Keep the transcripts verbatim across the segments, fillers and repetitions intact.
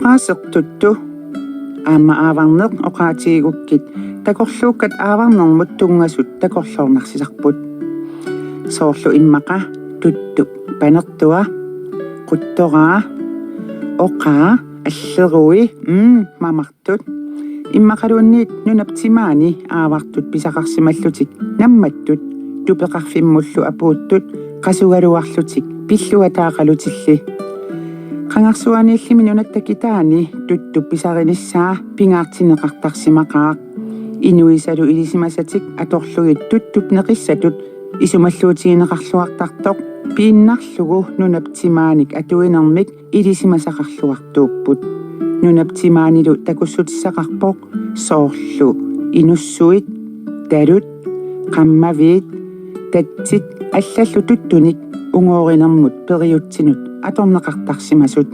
Aasertuttu aamma aavarneq oqaatigigukkit takorluukkat aavarnermut tunngasut takorloornarsisarput. Soorlu immaqa tuttup panertua, quttoraa, oqaa, allerui, mm, mamartut. Immaqaluunniit nunap timaani aavartut pisaqarsimallutik nammattut, tupeqarfimmullu apuuttut, qasugaluarlutik pilluataaqalutilli. Qangarsuaaniillimi nunatta kitaani tuttup pisarinissaa pingaartinneqartarsimaqaaq. Inuisalu ilisimasatik atorlugit tuttup neqissatut isumalluutigineqarluartartoq piinnarlugu nunap timaanik atuinermik ilisimasaqarluartuupput. Nunap timaanilu takussutissaqarpoq soorlu inussuit, talut, qammaviit, tatsit allallu tuttunik ungoorinermut periutsinut atorneqartarsimasut.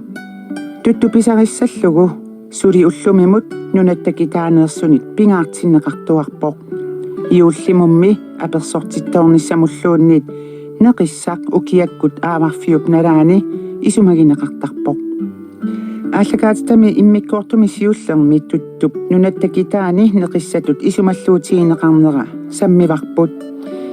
Tuttup pisarissallugu suli ullumimut nunatta kitaaneersunit pingaartinneqartuarpoq. Juullimummi apersortittoornissamulluunniit neqissaq ukiakkut aavarfiup nalaani isumagineqartarpoq. Aallakaatitami immikkoortumi siullermi tuttup nunatta kitaani neqissatut isumalluutigineqarnera sammivarput.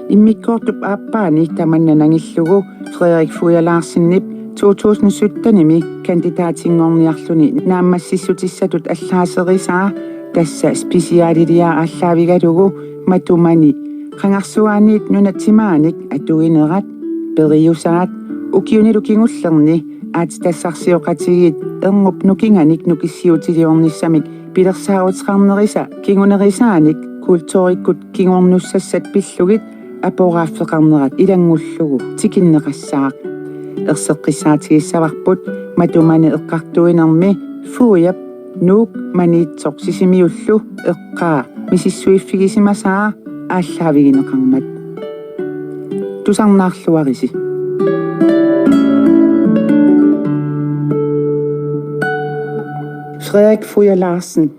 Immikkoortup aappaani tamanna nangillugu Frederik Fuja Larsenip to tusind syttenimi kandidatinngorniarluni naammassissutissatut allaaserisaa, tassa specialiliaa aallaavigalugu matumani qangarsuaaniit nunap timaanik atuinerat, periusaat, ukiunilu kingullerni aatsitassarsioqatigiit ernup nukinganik nukissiutiliornissamik pilersaaruteqarnerisa kingunerisaanik kulturikkut kingornussassat pillugit aporaaffeqarnerat ilanngullugu tikinneqassaaq. Erseqqissaatigissavarput matumani eqqartuinermi Fujap Nuuk Maniitsoq Sisimiullu eqqaa misissuiffigisimasaa aallaavigineqarmat. Tusarnaarluarisi. Frederik Fuja Larsen,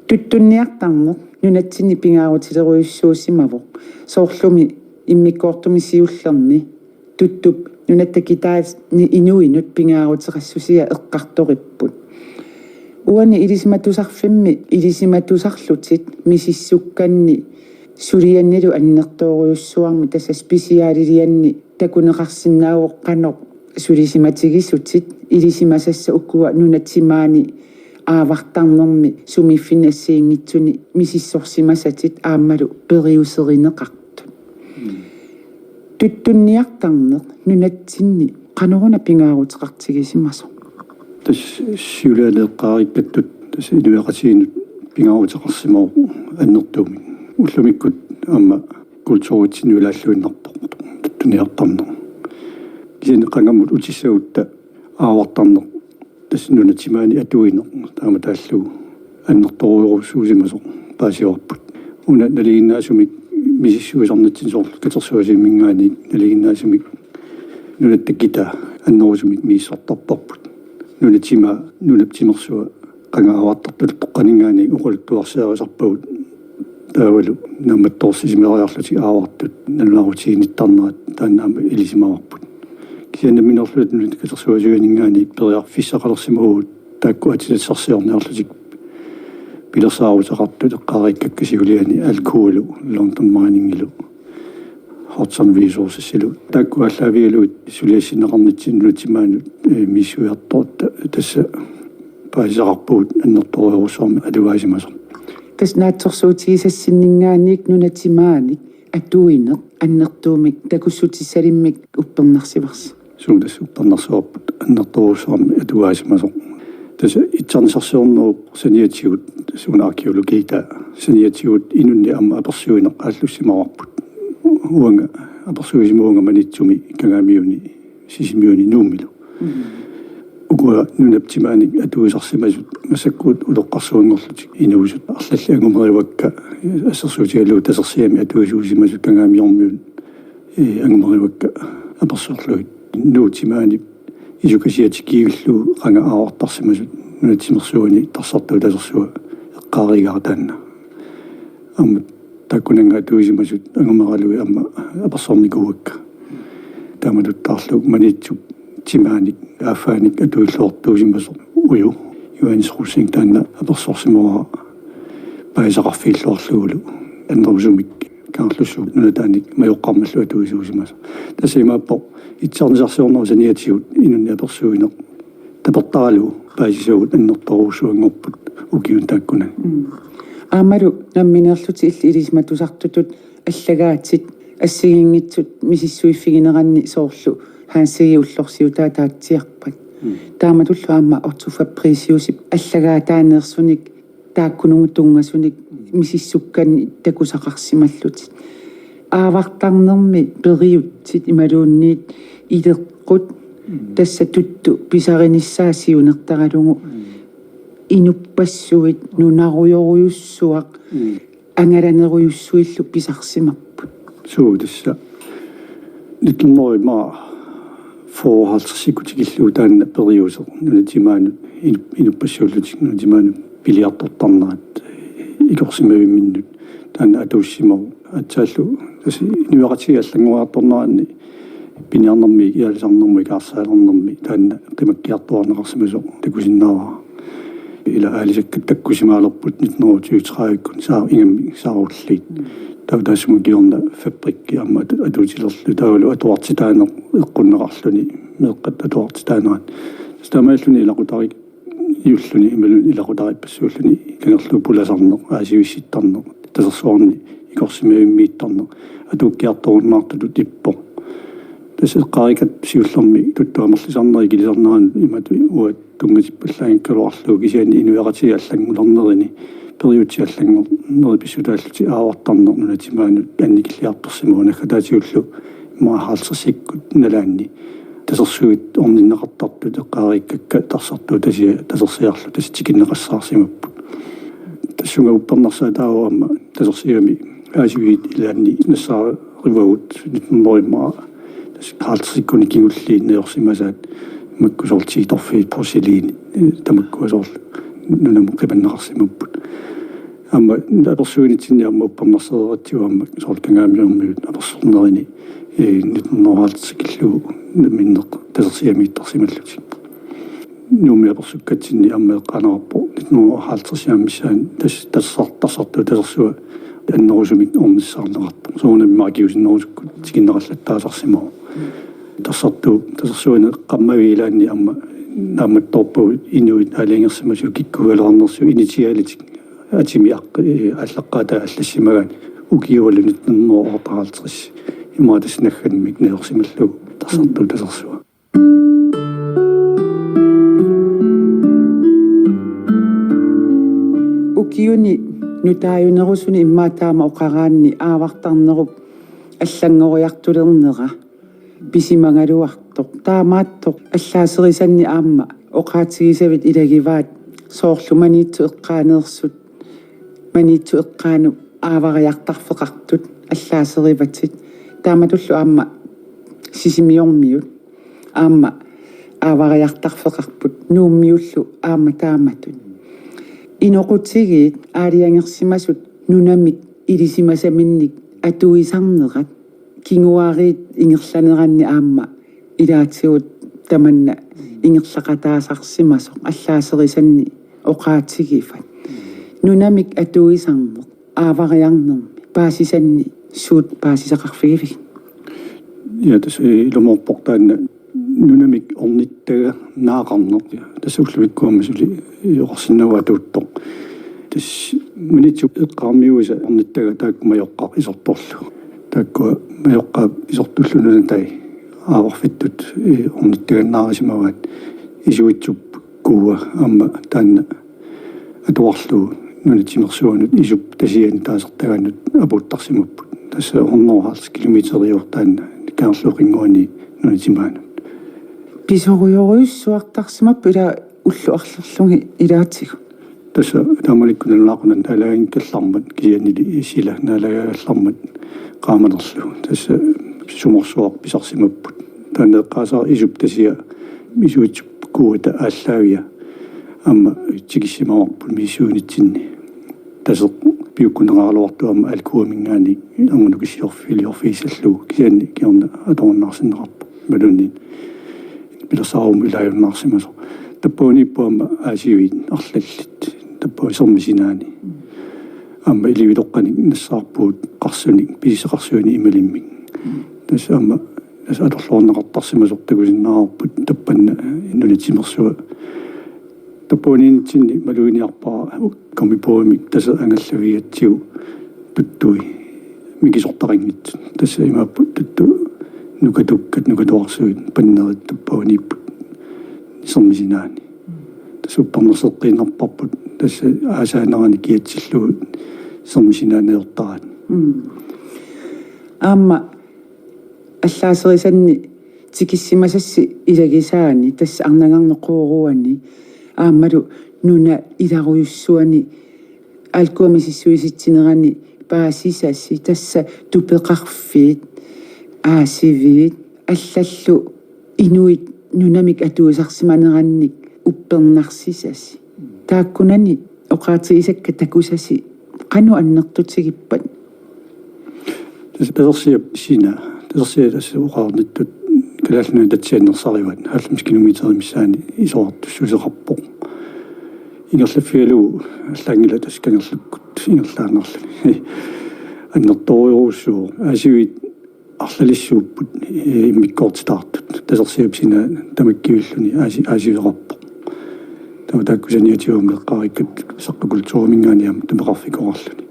tuttunniartarneq nunatsinni pingaarutilerujussuusimavoq, soorlumi immikkoortumi siullermi tuttup nunatta kitaani inuinut pingaaruteqassusia eqqartoripput. Uani Ilisimatusarfimmi ilisimatusarlutit misissukkanni suliannilu annertoorujussuarmik, tassa specialilianni takuneqarsinnaavoq qanoq sulisimatigisutit ilisimasassat ukua nunap timaani aavartarnermi sumiiffinni assigiinngitsuni misissorsimasatit aammalu periuserineqartut. Tuttunniartarneq nunatsinni qanoruna pingaaruteqartigisimasoq? Tassa siuliani eqqaariikkattut tassa inuiaqatigiinnut pingaaruteqarsimavoq annertuumik. Ullumikkut aamma kulturitsinnut ilaalluinnarpoq tuttunniartarneq. Kisianni qangammut utissagutta aavartarneq, tassa nunap timaani atuineq, taama taallugu annertoorujussuusimasoq paasivarput. Una nalinginnaasumik misissuisarnitsinni, soorlu katersugaasivinngaanniit nalinginnaasumik nunatta kitaa annerusumik misissortarparput. Nunap timaa, nunap timersua qanga aavartartut toqqaninngaanniit oqaluttuarsiarisarpagut. Taavalu naammattoorsisimariarlutik aavartut nalunaarutiginnittarnerat taanna aamma ilisimavarput. Kisianni nammineerluta nunat katersugaasivinngaanniit periarfissaqalersimavugut taakku aatsitassarsiorniarlutik pilersaaruteqartut eqqaariikkakka siuliani, Alcoalu, London Miningilu, Hudson Resourcesilu. Taakku aallaavigalugit suliassinneqarnitsinni nunap timaanut, eh, misissuiartorutta tassa paasisaqarpugut annertoorujussuarmik atugaasimasoq. Tassa naatsorsuutigisassinninngaanniit nunap timaanik atuineq annertuumik takussutissalimmik uppernarsivarsi. Suu, tassa uppernarsivarput annertoorujussuarmik atugaasimasoq. Tassa itsarnisarsiornerup saniatigut, tassa una arkæologiata, saniatigut inunnik aamma apersuineq aallussimavarput. Uanga apersuisimavunga Maniitsumi, Kangaamiuni, Sisimiuni, Nuummilu. Mm. Ukua nunap timaanik atuisarsimasut massakkut utoqqarsuanngorlutik inuusut arlallit angumerivakka, assersuutigalugu Tasersiami atuisuusimasut Kangaamiormiut, eh, angumerivakka apersorlugit. Nuup timaani isukasiatik kingulliit qanga aavartarsimasut nunap timersuani tarsartuut tasersua eqqaarigaara taanna. Aamma taakkunannga atuisimasut angumeralugit aamma apersornikuuakka. Taamatuttaarlu Maniitsup timaanik aaffaanik atuilluartuusimasoq Uju. Johannes Rosing taanna apersorsimavara paasisaqarfigilluarlugulu annerusumik Kangerlussuup nunataanik majoqqaarmallu atuisuusimasoq. Tassa imaappoq itsarnisarsiornerup saniatigut inunnik apersuineq tapertaralugu paasisagut annertoorujussuanngorput ukiuni taakkunani. Mm. Aammalu nammineerlutit illit ilisimatusartutut allagaatit assigiinngitsut misissuiffigineranni soorlu Hansi ullorsiutaa taatsiarpat. Mm. Taamatullu aamma Otto Fabriciusip allagaataaneersunik taakkununnga tunngasunik misissukkannik takusaqarsimallutit. Aavartarnermi periutsit imaluunniit ileqqut, mm, tassa tuttu pisarinissaa siunertaralugu. Mm. Inuppassuit, nunarujorujussuaq, mm, angalanerujussuillu pisarsimapput. Suu, tassa nitten hundrede og femoghalvtreds tikillugu taanna periuseq nunat imaanut inup-, inuppassuullutik nunat imaanut piliartortarnerat ikorsimavimminnut taanna atuussimavoq. Aatsaallu tassa inuiaqatigiit allanngoriartorneranni piniarnermi, ilagisarnermi, ikaarsaalernermi taanna qimakkiartuaarneqarsimasoq takusinnaavara. Ila aalisakkat takkusimaalerput nitten hundrede og tyve tredive-kkut saa-, ingammik saarulliit. Taava taassuma kingorna fabrikki aamma atu-, atuutilerlugu taavalu atuartitaaneq eqqunneqarluni, meeqqat atuartitaanerat. Tassa taamaalilluni ilaqutariit julluni imaluunniit ilaqutariippassuulluni kangerluup pulasarneq, aasivissittarneq, tasersuarni ikorsimavimmiittarneq atuukkiartorunnaartutut ippoq. Tassa eqqaariikkat siullermik tuttu amerlisarnerit ikilisarneranut imatut uanga tunngatippallanngikkaluarlugu, kisianni inuiaqatigiit allanngulernerini periutsit allanngornerit pissutaallutik aavartarneq nunat imaanut annikilliartorsimavoq, naggataatigullu immaqa halvtredsikkut nalaanni tasersuit orninneqartartut eqqaariikkakka tarsartuut tasiat tasersiarlutik tassa tikinneqassaarsimapput. Tassunga uppernarsaataavoq aamma tasersiami aasiviit ilaanni nassaarivagut nitten hundrede immaqa tassa halvtredsikkuni kingulliit najorsimasaat, makku soorlu tiitorfiit, porcelæni, eh, tamakkua soorlu nunamut qipanneqarsimapput. Aamma apersuinitsinni aamma uppernarsereeratsigu aamma soorlu Kangaamiormiut apersornerini, eh, nitten hundrede og halvtreds tikillugu namminneq tasersiamiittarsimallutik. Nuummi apersukkatsinni aamma eqqaaneqarpoq nitten hundrede og halvtreds aamma missaani tas-, tassar-, tassartuut tasersuaq annerusumik ornissaarneqartoq. Soorunami immaqa kingusinnerusukkut tikinneqallattaasarsimavoq. Tassartuup tasersuineq qammavik ilaanni aamma naammattoorpagut inuit aalajangersimasut kikkuugaluarnersut initialitik atimi aqqi-, aallaqqaataa allassimagaat ukiualu nitten hundrede og otteoghalvtreds. Immaqa tassa naggammik najorsimallugu tassartuup tasersuaq. Ukiuni nutaajunerusuni immaqa taama oqaraanni aavartarnerup allanngoriartulernera pisimagaluartoq. Taamaattoq allaaserisanni aamma oqaatigisavit ilagivaat soorlu Maniitsup eqqaaneersut, Maniitsup eqqaanut aavariartarfeqartut allaaserivatit. Taamatullu aamma Sisimiormiut aamma aavariartarfeqarput, Nuummiullu aamma taamatut. Inoqutigiit aalajangersimasut nunamik ilisimasaminnik atuisarnerat kinguaariit ingerlaneranni aamma ilaatigut tamanna ingerlaqataasarsimasoq allaaserisanni oqaatigivat. Nunamik atuisarneq aavariarnermi paasisanni suut paasisaqarfigivigit? Ja, tassa ilumoorpoq taanna nunamik ornittaganaaqarneq. Tassa ullumikkut aamma suli oqarsinnaavoq atuuttoq. Tassa Maniitsup eqqaamiuisa ornittagaa taakku majoqqaat isortorlugit. Taakkua majoqqaat isortullu nunatai aavarfittut, eh, ornittaganaarisimavaat. Isuitsup kuua aamma taanna atuarlugu nunat timersuanut isup tasiani taasartagaanut apuuttarsimapput. Tassa hundrede og halvtreds kilometeriuvoq taanna Kangerluup qinnguani nunat imaanut. Pisorujorujussuartarsimapput ila ullut arlallit ilaatigut. Tassa taamanikkut nalunaaqutaq naalaganngikkallarmat kisiannili sila naalagaagallarmat qaamanerlugu. Tassa sumorsuaq pisarsimapput. Taanna eqqaasaaq isup tasia Isuitsup kuuata aallaavia aamma tikissimavarput misissuinitsinni. Taseq piukkunneqaraluartoq aamma alkuaminngaanniit angunikissiorfiliorfigissallugu kisianni kingorna atorunnaarsinneqarpoq. Imaluunniit pilersaarummut ilaajunnaarsimasoq. Tappavaniippoq aamma aasiviit arlallit. Tappavani sermip sinaani. Aamma ilivitoqqanik nassaarpugut qarsunik, pisisaqarsuinik imalimmik. Tassa aamma tassa atorluarneqartarsimasoq takusinnaavarput tappanna nunat timersua. Tappavaniinnitsinni maluginiarpara gummibådimik taseq angallavigatsigu tuttui mikisortaqanngitsut. Tassa imaappoq tuttut nukatukkat, nukatuarsuit, pannerit tappavaniipput sermip sinaani. Tassa uppernarseqqiinnarparput tassa aasaanerani kiatsillugu sermip sinaani ajortarani. Mm. Aamma allaaserisanni tikissimasassi ilagisaani tassa arnangarneq quuruani aammalu nunap ilarujussuani alkuami misissuisitsinerani paasisasi tassa tupeqarfiit, aasiviit, allallu inuit nunamik atuisarsimanerannik uppernarsisasi. Taakkunani oqaatigisakka takusasi qanoq annertutigippat? Tassa tasersiap sinaa. Tasersiap tassa oqarnittut Kalaallit Nunaanni tatsiannersarivat halvfems kilometerit missaanni isorartussuseqarpoq. Ingerlaffigalugu allaanngilaq tassa kangerlukkut ingerlaannarluni. Annertoorujussuuvoq. Aasiviit arlalissuupput, eh, immikkoortitaartut. Tasersiap sinaa tamakkivilluni aasi-, aasiveqarpoq. Taava taakku saniatigut aamma eqqaariikkat saqqu kulturiminngaanniit aamma tupeqarfikoqarluni.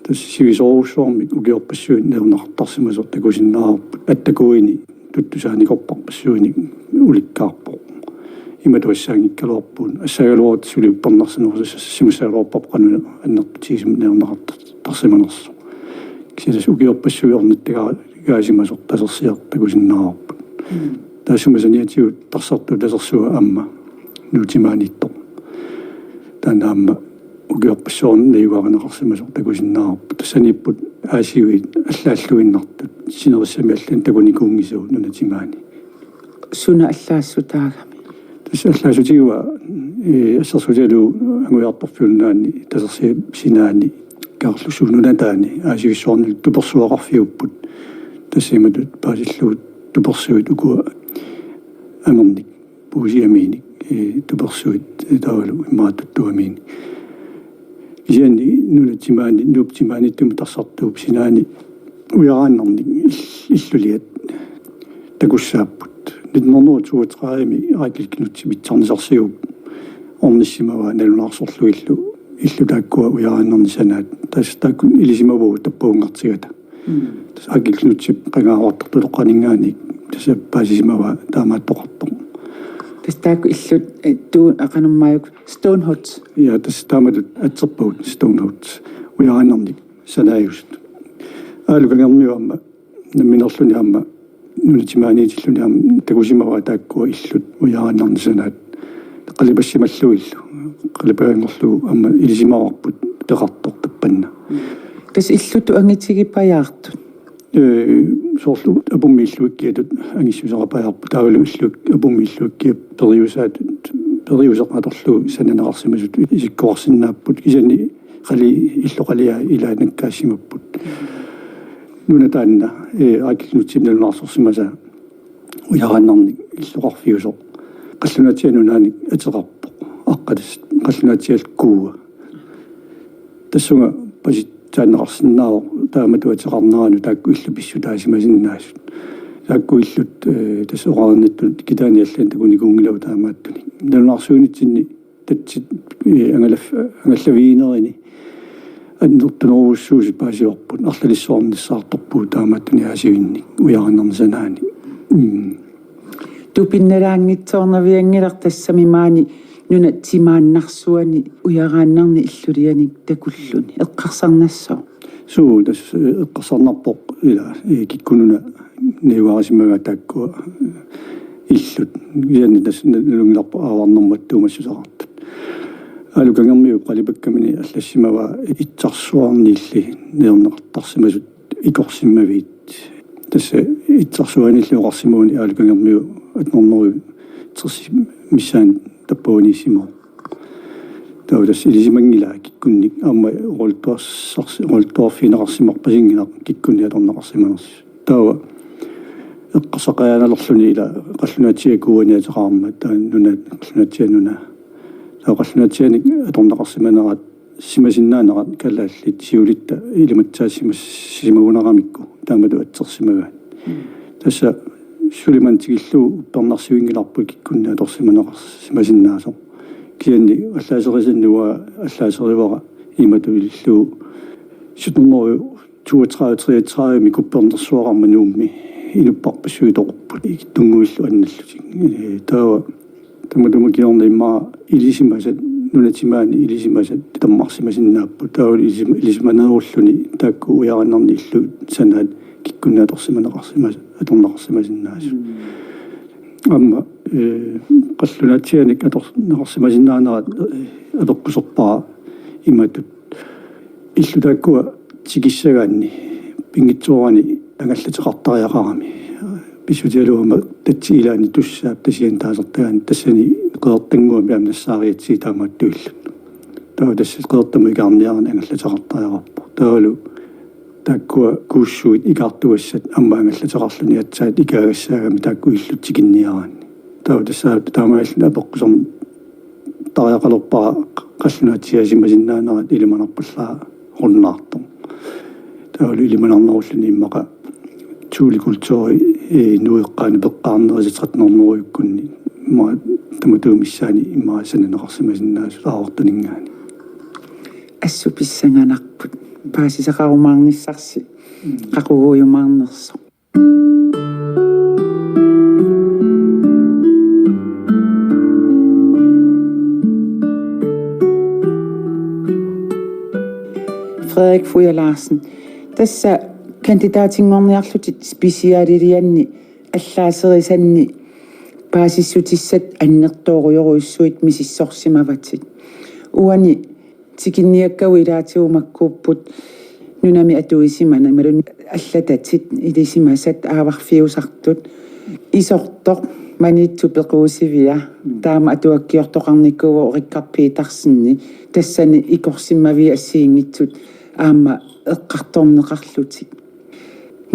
Tassa sivisoorujussuarmik ukiorpassuit najornaqartarsimasoq takusinnaavarput. Attakuini tuttusaanikorparpassuinik ulikkaarpoq. Imatut assaanngikkaluarpugut. Assaagaluarutta suli uppernarsinerussassimassagaluarparput qanoq annertutigisumik najornaqartarsimanersoq. Kisianni tassa ukiorpassuit ornittagaasimasoq tasersiaq takusinnaavarput. Mm. Taassuma saniatigut tarsartup tasersua aamma Nuup timaaniittoq. Taanna aamma ukiorpassuarni najugarineqarsimasoq takusinnaavarput. Tassaniipput aasiviit allaalluinnartut sinerissami allani takunikuunngisagut nunap timaani. Suna allaassutaagami? Tassa allaassutigaara, eh, assersuutigalugu Angujartorfiup Nunaanni tasersiap sinaani Kangerlussuup nunataani aasivissuarnilu tupersuaqarfiupput. Tassa imatut paasillugu tupersuit ukua amernik puusiamiinik, eh, tupersuit, eh, taavalu immaqa tuttuamiinik. Kisianni nunap timaani, Nuup timaaniittumut tarsartuup sinaani ujaraannarnik ill-, illuliat takussaapput. Nitten hundrede toogtredive-mi Eigil Knuthip itsarnisarsiup ornissimavaa nalunaarsorlugillu illut taakkua ujaraannarnik sanaat. Tassa taakkua ilisimavagut tappavungartigata. Mm. Tassa Eigil Knuthip qangaaruartartutoqqaninngaanniit tassa paasisimavaa taamaattoqartoq. Tassa taakku illut, eh, tuu-, aqanermaajuk Stonehenge. Ja, tassa taamatut atserpagut Stonehenge. Ujaraannarnik sanaajusut. Aalu Kangermiu aamma nammineerluni aamma nunap timaaniitilluni aamma takusimavaa taakkua illut ujaraannarnik sanaat qalipassimallugillu. Qalipaanngorlugu aamma ilisimavarput peqartoq tappanna. Tassa illutut angitigipajaartut? Ee, soorlu apummik illuikkiatut angissuseqapajaarput. Taavalu illu-, apummik illuikkiap periusaatut, periuseq atorlugu sananeqarsimasutut isikkoqarsinnaapput. Kisianni qali-, illoqaliai ilaannakkaassimapput. Nuna taanna, ee, Eigil Knuthip nalunaarsorsimasaa ujaraannarnik illoqarfiusoq. Qallunaatsiaq nunaanik ateqarpoq. Aqqat tassa qallunaatsiallu kuua. Tassunga pasitsaanneqarsinnaavoq taamatut ateqarneranut taakku illut pissutaasimasinnaasut. Taakku illut, ee, tassa oqarnittut Kitaani allani takunikuunngilagut taamaattunik. Nalunaarsuinitsinni tatsit, ee, angalaf-, angallaviginerini annertunerujussuusut paasivarput, arlalissuarnik nassaartorpugut taamaattunik aasivinnik ujaraannarnik sanaanik. Mm. Tupinnalaanngitsoornavianngilaq tassami maani nunap timaannarsuani ujaraannarnik illulianik takulluni. Eqqarsarnassooq? Suu, tassa, ee, eqqarsarnarpoq ila, ee, kikkunnuna najugarisimagaat taakkua, ee, illut. Kisianni tassa na-, nalunngilarput aavarnermut attuumassuseqartut. Aalu Kangermiup qalipakkamini allassimavaa itsarsuarniilli najorneqartarsimasut ikorsimmaviit. Tassa itsarsuaniilli oqarsimaguni Aalu Kangermiu atten hundrede tres missaani tappavaniissimavoq. Taava tassa ilisimanngilaa kikkunnik aamma oqaluttuarsars-, oqaluttuarfigineqarsimarpasinnginnaq kikkunnik atorneqarsimanersut. Taava eqqarsaqajaanalerluni ila qallunaatsiaat kuuani ateqarmat, taava nuna, qallunaatsiaat nuna. Taava qallunaatsiaanik atorneqarsimanerat, simasinnaanerat kalaallit siulitta ilimatsaassimas-, simagunaramikku taamatut atsersimagaat. Tassa suli manna tikillugu uppernarsivinngilarput kikkunnit atorsimaneqarsimasinnaasoq. Kisianni allaaserisanni uanga allaaserivara imatut ilillugu sytten hundrede toogtredive treogtredive-mi kuppernersuaqarmat Nuummi inupparpassuit toqupput ikittunnguillu annallutik. Ee, taava tamatuma kingorna immaqa ilisimasat, nunap timaani ilisimasat tammarsimasinnaapput. Taavalu ilisima-, ilisimaneerulluni taakku ujaarinnarni illugit sanaat kikkunnit atorsimaneqarsimas-, atorneqarsimasinnaasut. Mm. Aamma, ee, qallunaatsiaanik atorneqarsimasinnaanerat, ee, apeqquserpara imatut: illut taakkua tikissagaanni pinngitsoorani angallateqartariaqarami. Pissutigalugu aamma tatsi ilaanni tussaap tasiani taasartagaani tassani qeqertannguamik aamma nassaarigatsigu taamaattuillu. Taava tassa qeqertamut ikaarniarani angallateqartariaqarpoq. Taavalu taakkua kuussuit ikaartugassat aamma angallateqarluni aatsaat ikaagassaagamik taakku illut tikinniaraanni. Taava tassa taamaalilluni apeqquserneq tariaqalerpara qallunaatsiaasimasinnaanerat ilimanarpallaarunnaartoq. Taavalu ilimanarnerulluni immaqa Thule kulturi, ee, nueqqaani peqqaarnerisa tretten hundrede-kkunni immaqa tamatuma missaani immaqa sananeqarsimasinnaasut aavartuninngaanniit. Assut pissanganarput. Paasisaqarumaarnissarsi. Mm. Qaquguujumaarnersoq. Frederik Fujer Larsen, tassa kandidaatinngorniarlutit specialilianni allaaserisanni paasissutissat annertoorujorujussuit misissorsimavatit. Uani tikinniakkagut ilaatigut makkuupput nunami atuisimanera, imaluunniit allatatit ilisimasat aavarfiusartut. Isortoq Maniitsup pequusivia, taama atuakkiortoqarnikuuvoq Rikard Petersenip, tassani ikorsimmavia assigiinngitsut aamma eqqartorneqarlutik.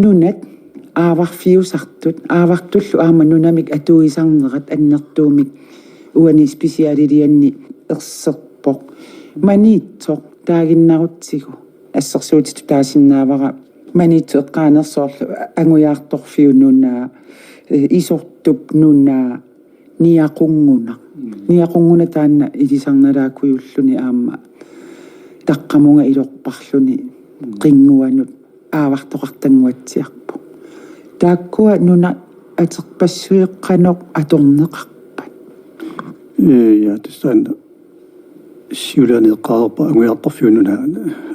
Nunat aavarfiusartut, aavartullu aamma nunamik atuisarnerat annertuumik uani specialilianni erserpoq. Maniitsoq taaginnarutsigu assersuutitut taasinnaavara Maniitsup eqqaanersut soorlu Angujaartorfiup nunaa, ee, Isortup nunaa, Niaqunnguna. Mm. Niaqunnguna taanna ilisarnalaakujulluni aamma taqqamunga ilorparluni, mm, qinnguanut aavartoqartannguatsiarpoq. Taakkua nunat aterpassuit qanoq atorneqarpat? Ee, ja, tassa taanna siuliani eqqaareerpara Angujaartorfiup nunaa.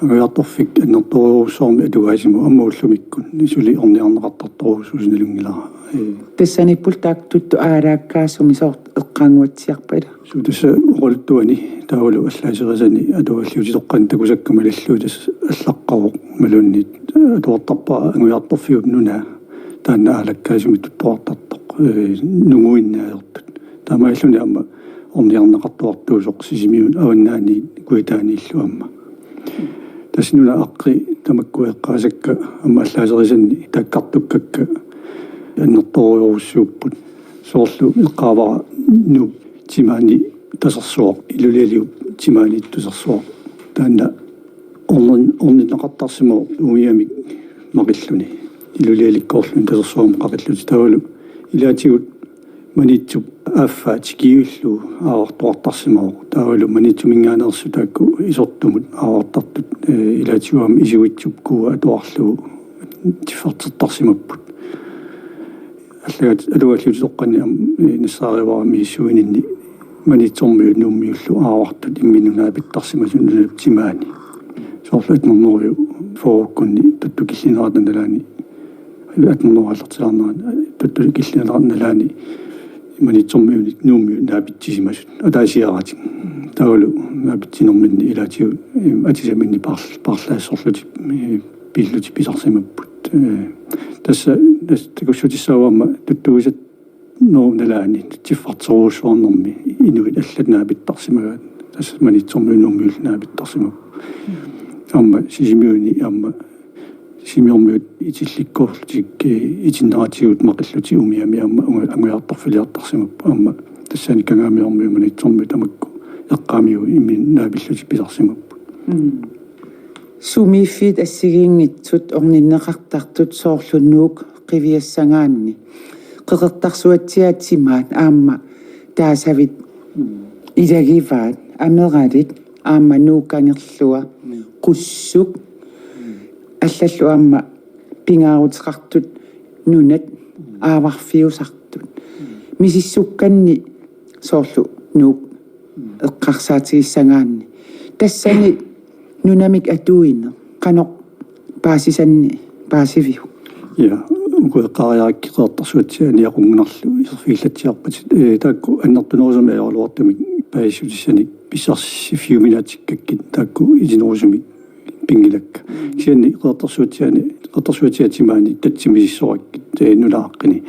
Angujaartorfik annertoorujussuarmik atugaasimavoq aamma ullumikkut. Suli ornigarneqartartorujussuusoq nalunngilara. Ee. Tassaniipput taakku tuttut aalaakkaasumik soorlu eqqaannguatsiarpat, ilaa? Suu, tassa oqaluttuani taavalu allaaserisani atuagagdliutitoqqaani takusakka malillugit tassa allaqqavoq imaluunniit atuartarpara Angujaartorfiup nunaa. Taanna aalaakkaasumik tuttuartartoq, ee, nunguinnaajortut. Taamaalilluni aamma ornigarneqartuartuusoq Sisimiunut avannaani kujataaniillu aamma. Tassa nunat aqqi tamakkua eqqaasakka aamma allaaserisanni taakkartukkakka annertoorujorujussuupput. Soorlu eqqaavara Nuup timaani tasersuaq, Ilulialiup timaani tasersuaq. Taanna ornin-, orninneqartarsimavoq umiamik maqilluni. Ilulialikkoorluni tasersuarmut qaqillutik. Taavalu ilaatigut Maniitsup affaa tikiillugu aavartoqartarsimavoq. Taavalu Maniitsuminngaanneersut taakku Isortumut aavartartut, ee, ilaatigut aamma Isuitsup kuua atuarlugu tiffartertarsimapput. Allaat atuagagdliutitoqqaani aamma, ee, nassaarivarami misissuininni Maniitsormiut Nuummiullu aavartut imminnut naapittarsimasut nunap timaani. Soorlu atten hundrede fyrrekkunni tuttut killinerata nalaani, atten hundrede aallartilaarnerani, tuttut killinerata nalaani Maniitsormiunit Nuummiut naapitsisimasut ataasiaratik. Taavalu naapitsinerminni ilaatigut, em, atisaminnik paar-, paarlaassorlutik, ee, pillutik pisarsimapput. Ee, tassa, tassa takussutissaavoq aamma tuttuisa- -nerup nalaani tiffarterujussuarnermi inuit allat naapittarsimagaat, tassa Maniitsormiut Nuummiullu naapittarsimapput. Aamma Sisimiuni aamma Sisimiormiut itillikkoorlutik, eh, itineratigut maqillutik umiami aamma angu-, angujartorfiliartarsimapput aamma tassani Kangaamiormiut Maniitsormiut tamakku eqqaamiut imminnut naapillutik pisarsimapput. Mm. Sumiiffiit assigiinngitsut orninneqartartut soorlu Nuuk qiviassagaanni. Qeqertarsuatsiaat timaat aamma taasavit ilagivaat, ameralit aamma Nuuk kangerlua, Qussuk, allallu aamma pingaaruteqartut nunat aavarfiusartut. Misissukkanni soorlu Nuuk eqqarsaatigissagaanni. Tassani nunamik atuineq qanoq paasisanni paasiviuk? Ja, uku eqqaariarakkit Qeqertarsuatsiaani Niaqungunarlu iserfigillatsiarpatit, eh, taakku annertunerusumik ajoraluartumik paasissutissanik pissarsiffiuminaatsikkakkit taakku itinerusumik pinngilakka. Kisianni Qeqertarsuatsiaani, Qeqertarsuatsiaat timaani tatsit misissorakkit, eh, nunat aqqini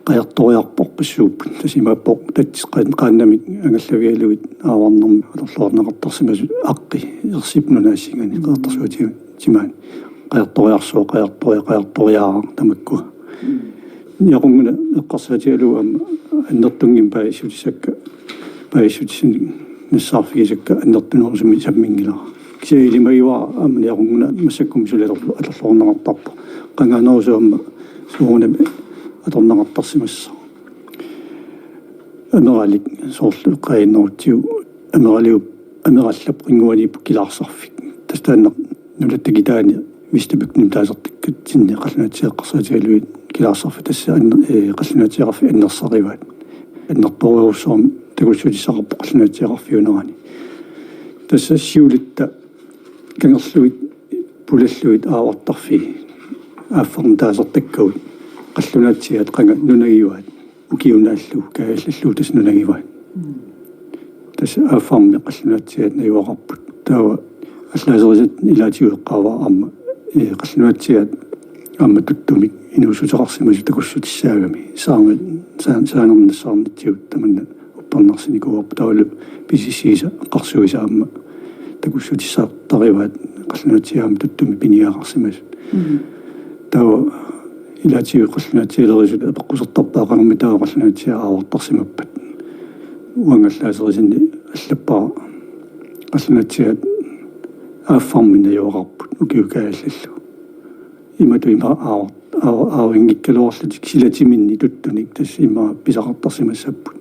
qajartoriartorpassuupput. Tassa imaappoq tatsit qaan-, qaannamik angallavigalugit aavarnermik atorluarneqartarsimasut aqqi ersip nunaassingani Qeqertarsuatsiaat timaani. Qajartoriarsuaq, qajartoria-, qajartoriaaraq tamakkua. Niaqunnguna eqqarsaatigalugu aamma annertunngimmat paasissutissakka, paasissutissanik nassaarfigisakka annertunerusumik samminngilara. Kisianni ilimagivara aamma Niaqunnguna massakkummi suli atorlu-, atorluarneqartarpoq. Qangaanerusoq aamma soorunami atorneqartarsimassasoq. Ameralik soorlu eqqaaginnarutsigu ameraliup-, amerallap qinnguaniippoq Kilaarsarfik. Tassa taanna nunatsinni taanna Vistabygdimi taasartakkatsinni qallunaatsiaat eqqarsaatigalugit Kilaarsarfik tassa anner-, eh, qallunaatsiaqarfik annersarivaat. Annertoorujussuarmik takussutissaqarpoq qallunaatsiaqarfiunerani. Tassa siulitta kangerlugit pulallugit aavartarfii aaffarmik taasartakkagut qallunaatsiaat qanga nunagivaat. Ukiunaallu kaajallallu tassa nunagivaat. Tassa aaffarmik qallunaatsiaat najugaqarput. Taava allaaserisat ilaatigut eqqaavara aamma, eh, qallunaatsiaat aamma tuttumik inuussuteqarsimasut takussutissaagami. Saarnga-, saa-, saanernassaarnatsigut tamanna uppernarsinikuuarput taavalu pisissigisa eqqarsuisa aamma takussutissartarivaat qallunaatsiaat aamma tuttumik piniagaqarsimasut. Mm. Taava ilaatigut qallunaatsialerisut apeqqusertarpaat qanormi taava qallunaatsiaat aavartarsimappat. Uanga allaaserisanni allappara qallunaatsiaat aaffarmik najugaqarput ukiut kaajallallu. Imatut ima aav-, aav-, aavinngikkaluarlutik silatiminnik tuttunik tassa ima pisaqartarsimassapput.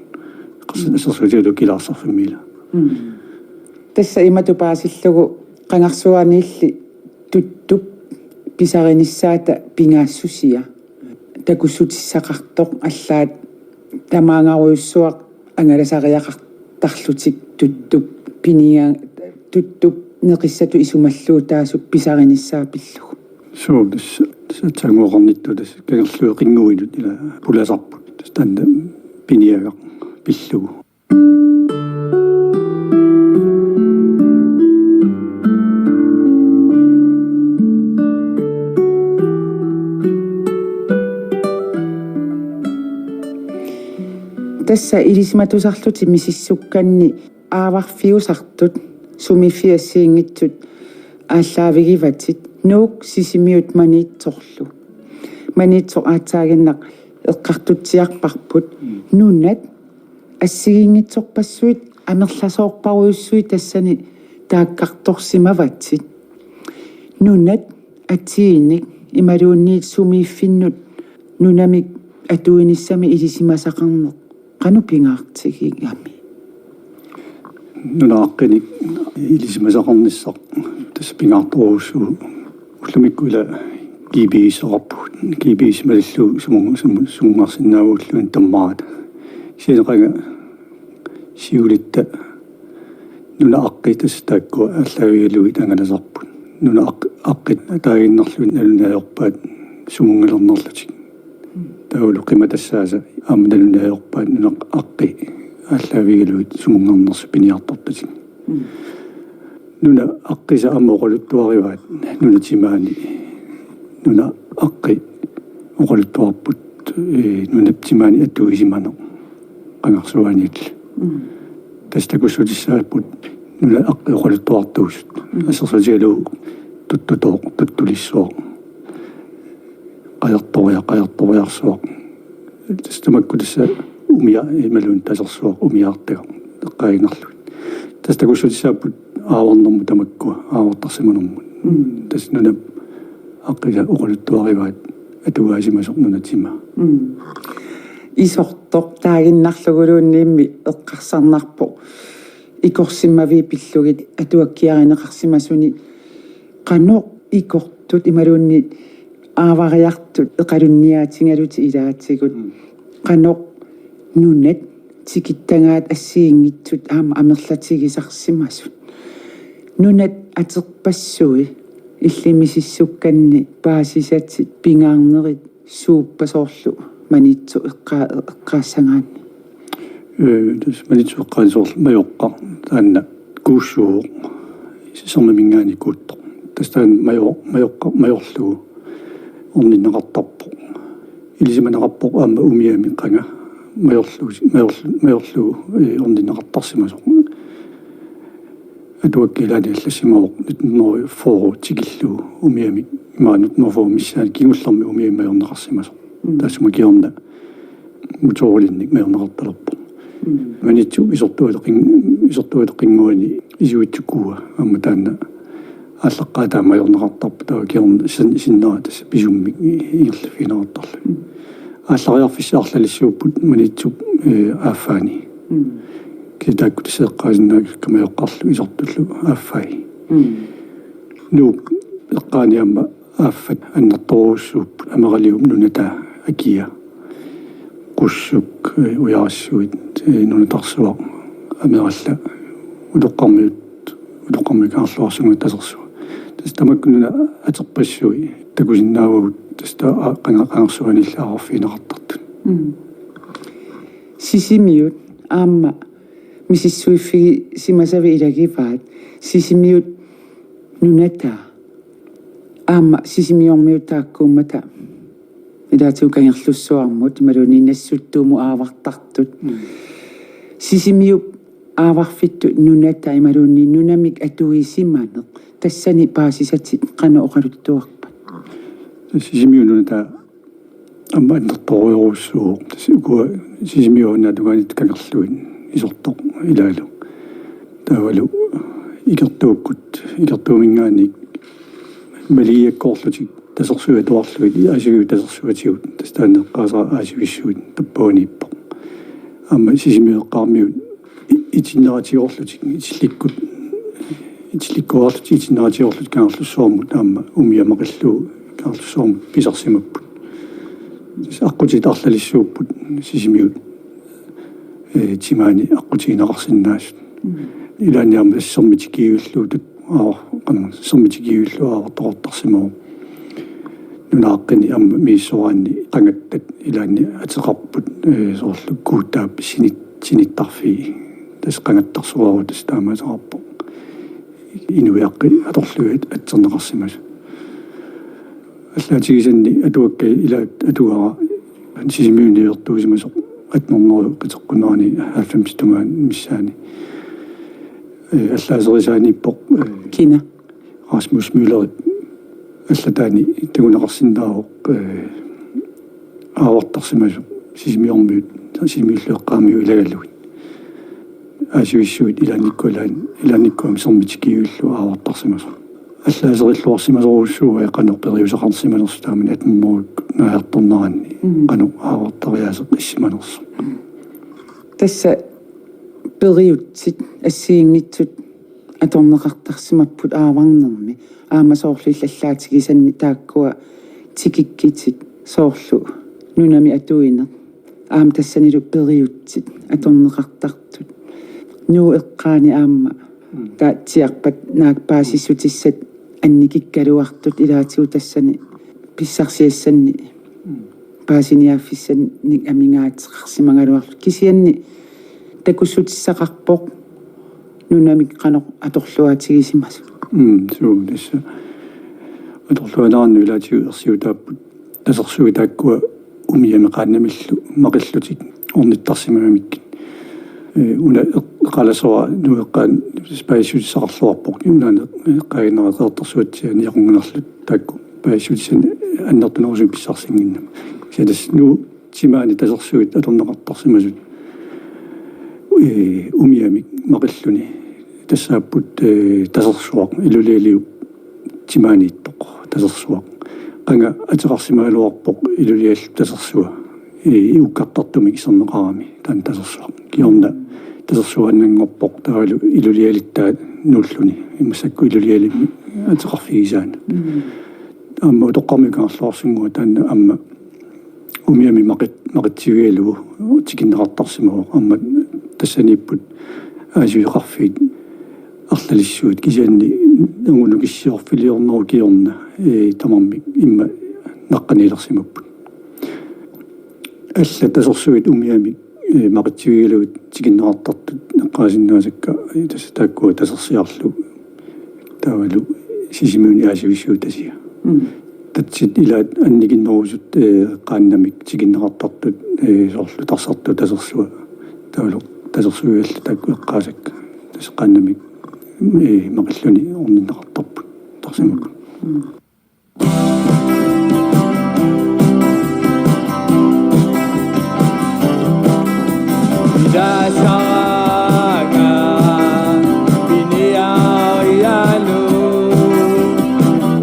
Qas-, assersuutigalugu Kilaarsarfimmi ila. Mm. Tassa imatut paasillugu qangarsuaaniilli tuttup pisarinissaata pingaassusia. Takussutissaqartoq allaat tamaangarujussuaq angalasariaqartarlutik tuttup pinia-, tuttup neqissatut isumalluutaasup pisarinissaa pillugu. Suu, tassa, tassa aatsaannguaqarnittut tassa kangerlugit qinnguinut ila pulasarput. Tassa taanna piniagaq pillugu. Tassa ilisimatusarlutik misissukkanni aavarfiusartut sumiiffiit assigiinngitsut aallaavigivatit Nuuk, Sisimiut, Maniitsorlu. Maniitsoq aatsaaginnaq eqqartutsiarparput. Nunat assigiinngitsorpassuit amerlasoorparujussuit tassani taakkartorsimavatit. Nunat atiinik imaluunniit sumiiffinnut nunamik atuinissami ilisimasaqarneq qanoq pingaartigigami? Nunap aqqinik ilisimasaqarnissaq tassa pingaartorujussuuvoq. Ullumikkut ila G P S-eqarpugut. G P S malillugu sumun-, sumun-, sumungarsinnaagulluunniit tammarata. Kisianni qanga siulitta nunap aqqi tassa taakkua aallaavigalugit angalasarput. Nunap aq-, aqqi taaginnarlugit nalunaajuvorpaat sumunngalernerlutik. Taavalu qimatassaasa aamma nalunaajuvorpaat nunap aqqi aallaavigalugit sumunngarnersut piniartortatik. Mm. Nunap aqqisa aamma oqaluttuarivaat nunap timaani. Nunap aqqi oqaluttuarput, eh, nunap timaani atuisimaneq qangarsuaaniilli. Mm. Tassa takussutissaapput nunap aqqi oqaluttuartuusut. Mm. Assersuutigalugu tuttutooq, tuttulissuaq. qajartoria-, qajartoriarsuaq. Tassa tamakku tassa umia-, imaluunniit tasersuaq umiaartagaq eqqaaginnarlugit. Tassa takussutissaapput aavarnermut tamakkua aavartarsimanermut. Mm. Tassa nunap aqqisa oqaluttuarivaat atugaasimasoq nunap timaa. Mm. Isortoq taaginnarluguluunniimmi eqqarsarnarpoq ikorsimmavii pillugit atuakkiarineqarsimasuni qanoq ikortut imaluunniit aavariartut eqalunniaatigalutit ilaatigut. Mm. Qanoq nunat tikittagaat assigiinngitsut aamma amerlatigisarsimasut. Nunat aterpassui illit misissukkanni paasisatit pingaarnerit suuppat soorlu Maniitsoq eqqa-, eqqaassagaanni? Ee, tassa Maniitsoq eqqaani soorlu Majoqqaq taanna kuussuuvoq, sermiminngaanniit kuuttoq. Tassa taanna Majo-, Majoqqaq, Majorlugu orninneqartarpoq. Ilisimaneqarpoq aamma umiami qanga Majorlugu, Majorlu-, Majorlugu, ee, orninneqartarsimasoq. Atuakkat ilaanni allassimavoq nitten hundrede fyrre tikillugu umiami, imaluunniit nitten hundrede fyrre missaani kingullermi umiami majorneqarsimasoq. Mm. Taassuma kingorna motoorilinnik majorneqartalerpoq. Mm. Maniitsup isortualeqin-, isortualeqinnguani Isuitsukua aamma taanna aallaqqaataa majorneqartarpoq, taava kingorna sin-, sinnera tassa pisummik ingerlaffigineqartarluni. Mm. Aallariarfissat arlalissuupput Maniitsup, ee, aaffaani. Mm. Kisianni taakku tassa eqqaasinnaasakka Majoqqarlu isortullu aaffai. Mm. Nuuk eqqaani aamma aaffat annertoorujussuupput, ameraliup nunataa akia. Qussuk, ee, ujarassuit, ee, nunatarsuaq, amerallat, utoqqarmiut, utoqqarmiut kangerluarsunnguit tasersuut. Tassa tamakku nunat aterpassui takusinnaavagut, tassa ta-, a-, qanga-, qangarsuaniilli aavarfigineqartartut. Mm. Sisimiut aamma misissuiffigisimasavit ilagivaat, Sisimiut nunataa aamma Sisimiormiut taakkuummata ilaatigut Kangerlussuarmut imaluunniit Nassuttuumut aavartartut. Mm. Sisimiut aavarfittut nunataa imaluunniit nunamik atuisimaneq, tassani paasisatit qanoq oqaluttuarpat? Sisimiut nunataa aamma annertoorujussuuvoq. Tassa ukua Sisimiut una tungaanut kangerlugit isortoq ilaalu. Taavalu ikertuukkut, ikertuuminngaanniit maligiakkoorlutik tasersuit atuarlugit, aasiviup tasersuatigut, tassa taanna eqqaasara aasivissuit tappavaniippoq. Aamma Sisimiut eqqaamiut i-, itineratigoorlutik, itillikkut, itillikkuarlutik itineratigoorlutik Kangerlussuarmut aamma umiamaqillu Kangerlussuarmut pisarsimapput. Tassa aqqutit arlalissuupput Sisimiut, ee, timaani aqqutigineqarsinnaasut. Mm. Ilaanni aamma sermit tikiivillugu aa-, qanoq, sermit tikiivillugu aavartoqartarsimavoq. Nunaaqqini aamma misissoraanni qangattat ilaanni ateqarput, ee, soorlu Kuutaap sinit-, sinittarfii. Tassa qangattarsuarut tassa taama ateqarpoq. Inuiaqqi atorlugit atserneqarsimasut. Allaatigisanni atuakkat ilaat atugara Sisimiuni niuertuusimasoq atten hundrede qiteqqunnerani halvfems tungaanut missaani. Ee, allaaserisaaniippoq, ee, kina? Rasmus Møllerip allataani takuneqarsinnaavoq, ee, aavartarsimasoq Sisimiormiut, Sisimiullu eqqaamiut ilagalugit. Aasivissuit ilaannikkut ilaan-, ilaannikkut aamma sermit tikiivillugu aavartarsimasoq. Allaaserilluarsimasorujussuuvoq qanoq periuseqarsimanersut taamani atten hundrede naajartornerani. Mm. Qanoq aavartariaaseq issimanersoq. Tassa periutsit assigiinngitsut atorneqartarsimapput aavarnermi. Aamma soorlu illit allaatigisanni taakkua tikikkitit soorlu nunami atuineq. Aamma tassanilu periutsit atorneqartartut. Nuup eqqaani aamma, mm, taava tiarpat naak paasissutissat annikikkaluartut ilaatigut tassani pissarsiassanni, mm, paasiniaaffissannik amigaateqarsimagaluarlutik. Kisianni takussutissaqarpoq nunamik qanoq atorluaatigisimasut. Mm, suu, tassa. Atorluaannarannut ilaatigut ersiutaapput tasersuit taakkua umiami qaannamillu maqillutik ornittarsimagamikkit. Ee, una eq-, eqalasora Nuup eqqaani paasissutissaqarluarpoq. Unaana eqqaaginnarpara Qeqertarsuatsiaat Niaqunganerlu taakku paasissutissanik annertunerusumik pissarsinnginnama. Kisianni tassa Nuup timaani tasersuit atorneqartarsimasut, ee, umiamik maqilluni tassaapput, ee, tasersuaq, ilulialiup timaaniittoq tasersuaq. Qanga ateqarsimagaluarpoq iluliallup tasersua, ee, iukkartartumik iserneqarami taanna tasersuaq. Kingorna tasersuaannanngorpoq taavalu ilulialittaat nuulluni, immassakku ilulialimmi ateqarfigisaanut. Mm. Aamma utoqqarmik Kangerluarsunnguaq taanna aamma umiamik maqit-, maqitsivigalugu tikinneqartarsimavoq. Aamma tassaniipput aasiviqarfiit arlalissuit, kisianni nangunukissiorfiliornerup kingorna, ee, tamarmik immaqa naqqaniilersimapput. Allat tasersuit umiamik, ee, maqitsivigalugit tikinneqartartut eqqaasinnaasakka, ee, tassa taakkua tasersiarlu taavalu Sisimiuni aasivissuutasia. Mm. Tatsit ilaat annikinnerusut, ee, qaannamik tikinneqartartut, ee, soorlu Tarsartuup tasersua taavalu tasersuit allat taakku eqqaasakka. Tassa qaannamik, ee, maqilluni orninneqartarput tarsimakkut. Mm. Ilaasaraanga piniarialu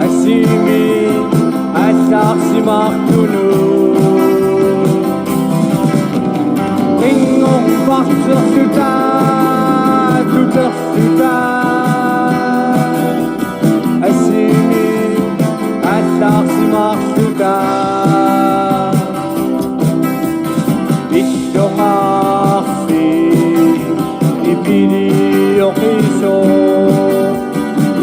asimi aallarsimaartunut. Qinngorpartersutaa tutersutaa asimi aallarsimaarluta. Illoqarfik ipilioqisoq,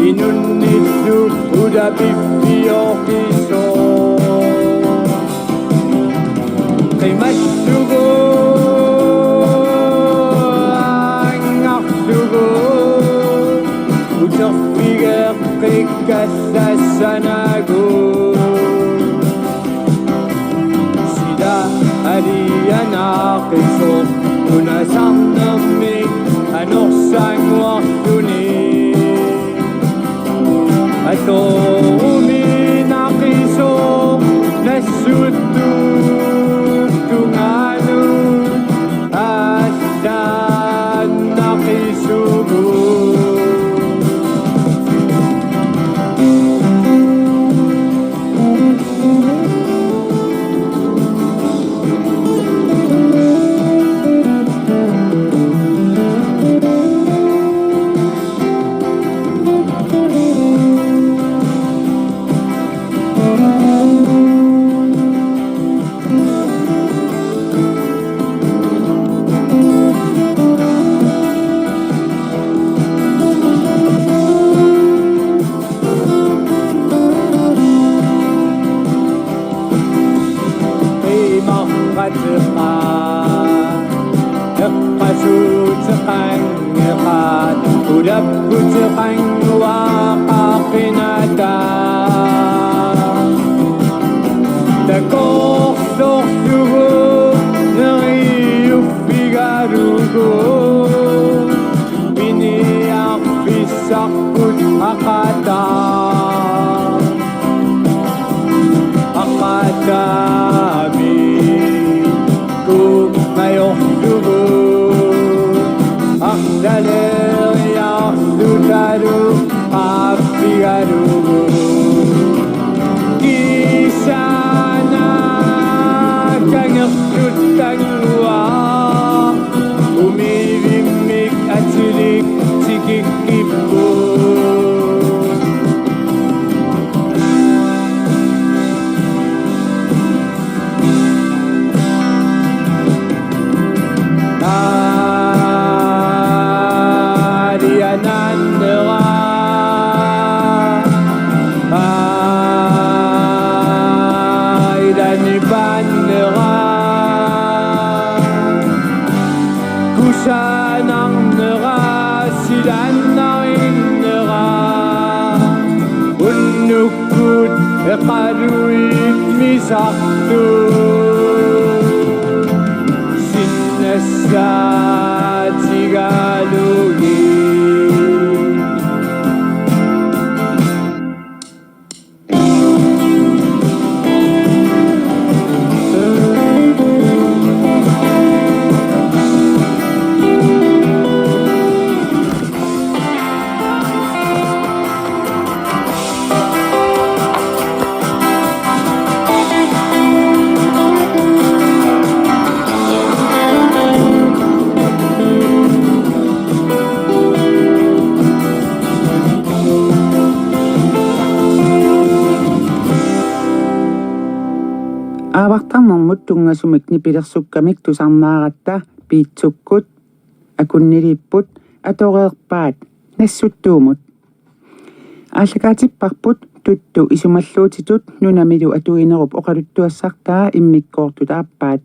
inunnillu ulapiffioqisoq. Qimallugu, angarlugu, uterfigeqqikkallassanagu. Sila alianaqisoq nunasarnermik anorsaannguarluni. Atorumi naqisoq nassuttut tungaanut allanaqisugut. Eqqasuuteqanngeqaat ulapputeqannguaqaqqinata. Takorloorlugu neriuffigalugu miniarfissarput aqataa. Aqataami kuumajorlugu arlaleriarlutalu qaaffigalugu. Kisianni kangerluttannguaq umivimmik atilik tikikkippoq. Aalianaannera, ailanipaannera, kusaanarnera, silaannarinnera, unnuk Kut eqaluit misartut sinnassaatigalugit. Aavartarnermut tunngasumik nipilersukkamik tusarnaaratta piitsukkut akunniliipput atoreerpaat Nassuttuumut. Aallakaatipparput tuttu isumalluutitut nunamilu atuinerup oqaluttuassartaa immikkoortut aappaat.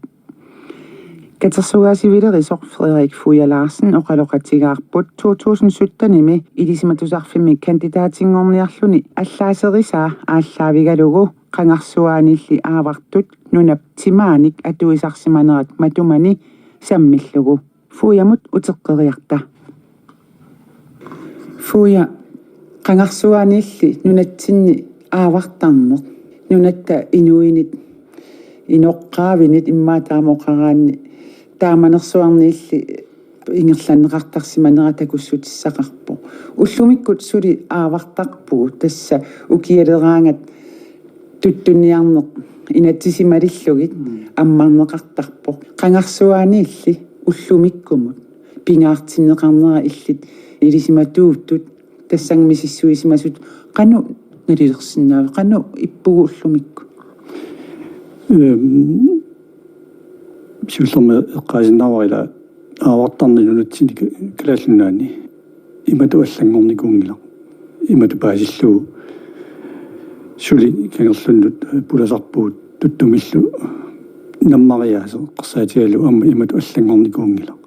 Katersugaasivilerisoq Frederik Fuja Larsen oqaloqatigaarput to tusind syttenimi Ilisimatusarfimmi kandidaatinngorniarluni allaaserisaa aallaavigalugu qangarsuaaniilli aavartut nunap timaanik atuisarsimanerat matumani sammillugu. Fujamut uteqqeriarta. Fuja, qangarsuaaniilli nunatsinni aavartarneq, nunatta inuinit inoqqaavinit immaqa taama oqaraanni taamanersuarniilli ingerlanneqartarsimanera takussutissaqarpoq. Ullumikkut suli aavartarpugut, tassa ukialeraangat tuttunniarneq inatsisimalillugit ammarneqartarpoq. Qangarsuaaniilli ullumikkumut pingaartinneqarnera illit ilisimatuutut tassannga misissuisimasutut qanoq nalilersinnaaviuk, qanoq ippugut ullumikkut? Ehm, siullermik eqqaasinnaavara ila aavartarneq nunatsinni Ka-, Kalaallit Nunaanni imatut allanngornikuunngilaq. Imatut paasillugu suli kangerlunnut pulasarpugut tuttumillu nammariaaseq eqqarsaatigalugu aamma imatut allanngornikuunngilaq.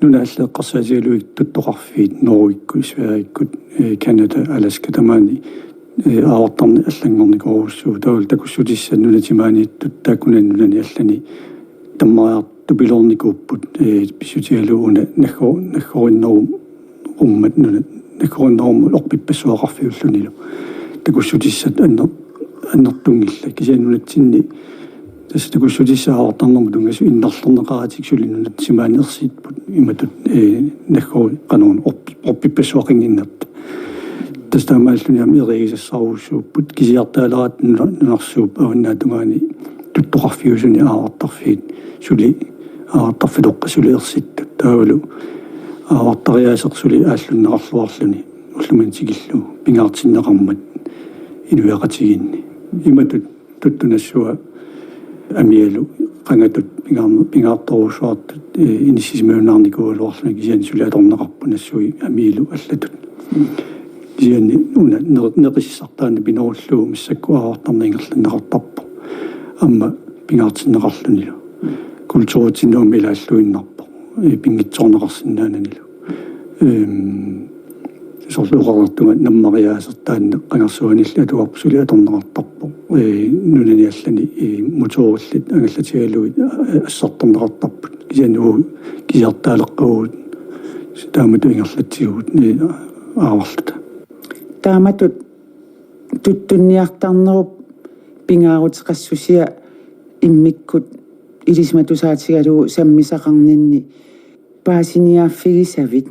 Nunat allat eqqarsaatigalugit tuttoqarfiit Norgekkut, Sverigekkut, eh, Canada, Alaska tamaani, eh, aavartarneq allanngornikuusoq, taavalu takussutissat nunat timaaniittut taakkunani nunani allani tammariartupiloornikuupput, eh, pissutigalugu una naggo-, naggorinnerummat nuna-, naggorinnerummat orpippassuaqarfiullunilu. Takussutissat anner-, annertunngillat. Kisianni nunatsinni tassa takussutissat aavartarnermut tunngasut innarlerneqaratik suli nunat timaani ersipput imatut, eh, naggori-, qanoruna orp-, orpippassuaqannginnertut. Tassa taamaalluni aamma eriagisassarujussuupput, kisiartaaleratta nuna-, nunarsuup avannaata tungaani tuttoqarfiusuni aavartarfiit suli aavartarfitoqqat suli ersittut. Taavalu aavartariaaseq suli aallunneqarluarluni ullumimut tikillugu pingaartinneqarmat inuiaqatigiinni. Imatut tuttunassua amialu qangatut pingaarne-, pingaartorujussuartut, eh, inissisimajunnaarnikuugaluarluni, kisianni suli atorneqarput nassui amialu allatut. Kisianni una ne-, neqissartaanna pinerullugu massakkut aavartarneq ingerlanneqartarpoq. Aamma pingaartinneqarlunilu. Kulturitsinnut aamma ilaalluinnarpoq. Eh, pinngitsoorneqarsinnaananilu. Ehm, soorlu oqartunga nammariaaseq taanna qangarsuaniilli atuarput suli atorneqartarpoq. Eh, nunani allani, eh, motorillit angallatigalugit, eh, assartorneqartarput. Kisianni uagut kisiartaaleqqavugut taamatut ingerlatsivugut, eh, aavarluta. Taamatut tuttunniartarnerup pingaaruteqassusia immikkut ilisimatusaatigalugu sammisaqarninni paasiniaaffigisavit,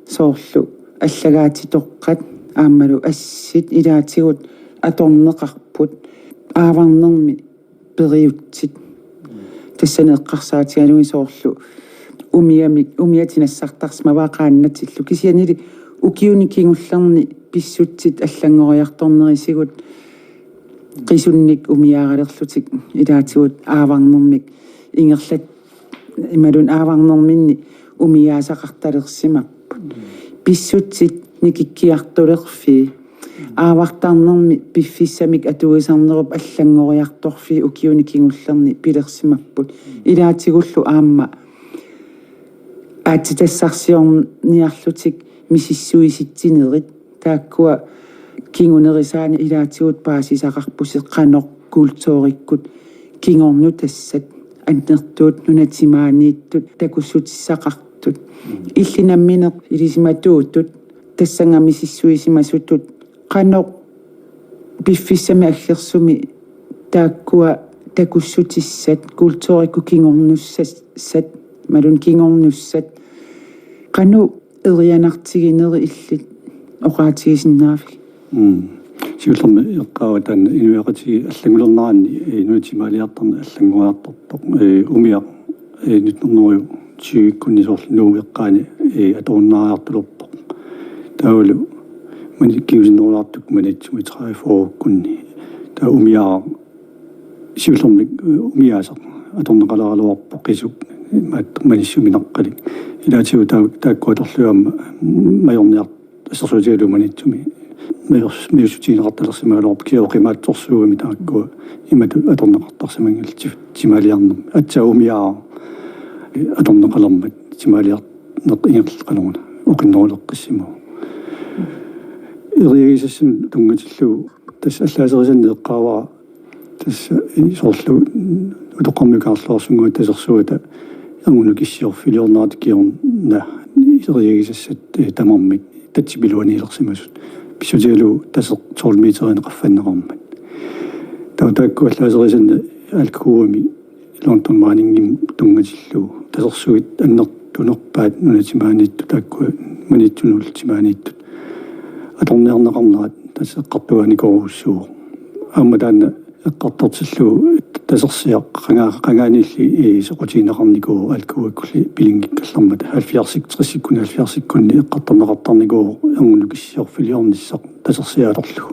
soorlu allagaatitoqqat aammalu assit ilaatigut atorneqarput aavarnermi periutsit. Tassani eqqarsaatigalugit soorlu umiamik, umiatit nassartarsimavaat qaannatillu. Kisiannili ukiuni kingullerni pissutsit allanngoriartornerisigut qisunnik umiaaralerlutik ilaatigut aavarnermik ingerlat-, imaluunniit aavarnerminni umiaasaqartalersimapput. Pissutsit nikikkiartulerfii, aavartarnermi piffissamik atuisarnerup allanngoriartorfii ukiuni kingullerni pilersimapput. Ilaatigullu aamma aatsitassarsiorniarlutik misissuisitsinerit, taakkua kingunerisaanni ilaatigut paasisaqarpusi qanoq kulturikkut kingornutassat, annertuut nunat timaaniittut takussutissaqartut. Illit nammineq ilisimatuutut tassannga misissuisimasutut qanoq piffissami aggersumi taakkua takussutissat, kulturikkut kingornussassat, imaluunniit kingornussat, qanoq erianartigineri illit oqaatigisinnaavigit? Mm. Siullermik eqqaavara taanna inuiaqatigiit allanngulerneranni, eh, nunat timaaliartarneq allanngoriartortoq. Eh, umiaq, eh, nitten hundrede og tyve-kkunni soorlu Nuup eqqaani, eh, atorunnaariartulerpoq. Taavalu maani kingusinnerulaartukkut Maniitsumi tredive-fyrre-kkunni. Taava umiaq siullermik umiaasaq atorneqaleraluarpoq qisuk imaattoq manissuminaqqalik. Ilaatigut taa-, taakku atorlugit aamma majorniar-, assersuutigalugu Maniitsumi majors-, majussutigineqartalersimagaluarpoq, kisianni oqimaatsorsuugami taakkua imatut atorneqartarsimanngillat ti-, timaaliarnermi. Aatsaat umiaaraq atorneqalermat timaaliarneq ingerlaqqaneruna oqinneruleqqissimavoq. Eriagisassat tunngatillugu tassa allaaserisanni eqqaavara tassa, eh, soorlu utoqqarmi Kaarluarsunnguit Tasersuata erngup nukissiorfiliornerata kingorna eriagisassat, eh, tamarmik tatsip iluaniilersimasut. Pissutigalugu taseq tolv meterinik qaffanneqarmat. Taava taakku allaaserisanni A L K U-mi London Miningimut tunngatillugu tasersuit annertunerpaat nunat timaaniittut, taakkua Maniitsunullu timaaniittut atorniarneqarnerat tassa eqqartugaanikoorujussuuvoq. Aamma taanna eqqartortillugu tasersiaq qanga-, qangaaniilli, eh, soqutigineqarnikuuvoq A L K U-kkulli pilinngikkallarmata, halvfjerdsit, tressikkunni, halvfjerdsikkunni eqqartorneqartarnikuuvoq erngup nukissiorfiliornissaq tasersiaq atorlugu.